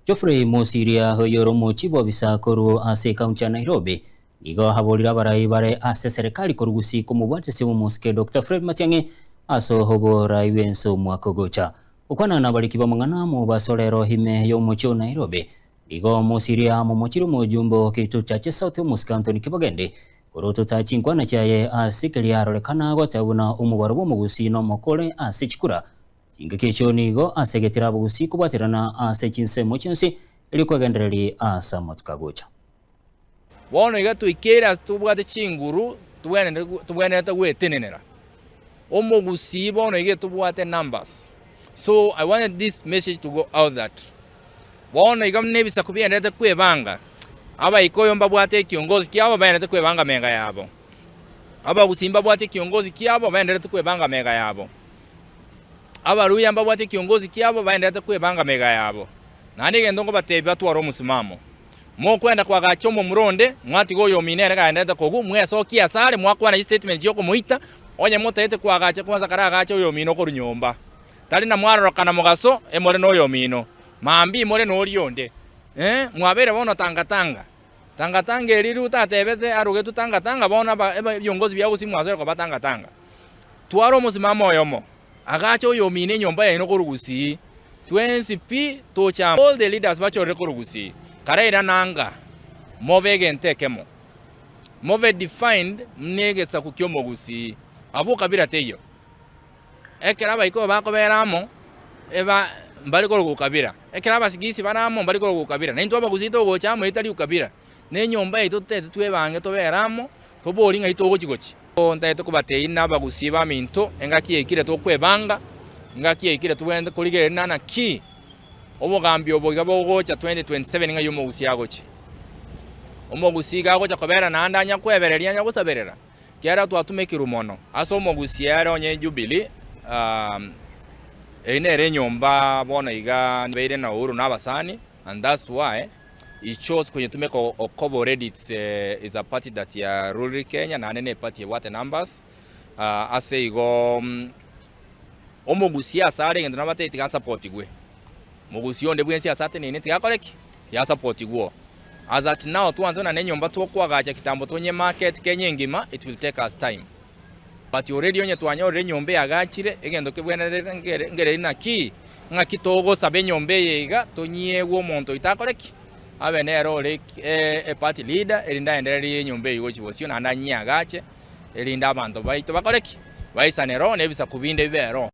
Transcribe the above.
Geoffrey Mosiria oyore omochie bw'obisa korwa ase ekaunti ya Nairobi nigo aborire abarai bare ase eserekari korwa Gusii komobwatisia omomosike Doctor Fred Matiang'i ase oborai bw'ense omwaka ogocha. Gokwana nabariki b'amang'ana mobaso rero ime y'omochie o Nairobi nigo Mosiria amomochire omojumbe o Kituo Chache South omosike Anthony Kibagendi korotota chinkwana chiaye ase keria arorekana goteba buna omobaro bw'omogusii nomokore ase chikura Chingaki echio nigo ase egetera abagusii kobwaterana ase chinsemo chionsi, erio kwegendereria ase amatuko agocha. Bono iga toikeire ase tobwate chinguru tobwenerete gwetenenera. Omogusii bono iga etobwate numbers. So I wanted this message to go out that bono iga buna ebisaku bienderete kwebanga, abaikoyo mbabwate ekiongozi kiabo baenderete kwebanga mega yabo. Abagusii mbabwate ekiongozi kiabo baenderete kwebanga mega yabo. Abaluya mbabwate ekiongozi kiabo baenderete kwebanga mega yabo. Naende egento nkobatebia batware omosimamo. Mokwenda koagacha omomura onde, mwatiga oyomino ere gaenderete kogwa, mwesokie asare, mwakwana chistatement chiokomoita, onye motaete koagacha kwansa karagache oyomino korwa nyomba. Tari na mwarorokana mogaso, emore noyomino, mambia imore noria onde. Eh, mwabeire bono tanga tanga. Tanga tanga eria riria otatebete arogetwe tanga tanga bono aba ebiongozi bia gusii mwasoire koba tanga tanga. Twara omosimamo oyomo, agache oyomino enyomba yaino korwa gusii, twensi pi toche amo. All the leaders bachorire korwa gusii, karairana anga, mobe egento ekemo, mobe defined muna egesaku ki'omogusii. Abwo kabira teiyo. Ekero abaikoyo bakobera amo, eba mbare korwa gokabira. Ekero abasigisi bare amo mbare korwa gokabira. Naintwe abagusii togocha amo etari gokabira. Na enyomba yaito totete twebange tobere amo, toborie ng'ai togochi gochia. Ntagete kobatebia inwe abagusii baminto, engaki yaikire tokwebanga, engaki yaikire tobwenerete korigereria ng'a naki obogambi obo iga bogocha 2027 ng'ai omogusii agochia. Omogusii iga agocha kobera naende anya kwebereria anya gosaberera. Ekiagera twatumekirwe mono ase omogusii ere onye Jubilee, eyio nere enyomba bono iga beire na Uhuru na abasani and that's why he chose konyetumeka okoba already it's a, it's a party that ya rule Kenya naende ne party ebwate numbers ase igo omogusii ase are egento nabatebi tiga asapotigwe. Mogusii onde bwensi ase ateneine tiga akore ki? Tiga asapotigwe. As at now twanse buna nenyomba twokoagacha kitambo tonye market Kenya engima it will take us time but already onye twanyorire enyomba eagachire egento kebwenerete nkereri naki ng'aki togosaba enyomba eye iga tonyiegwe omonto oito akore ki? Abe nere ore e party leader erinde aendererie enyomba eywo gochia bosio naende anyiagache erinde abanto baito bakore ki? Baisane roho na ebisaku binde bibe roho.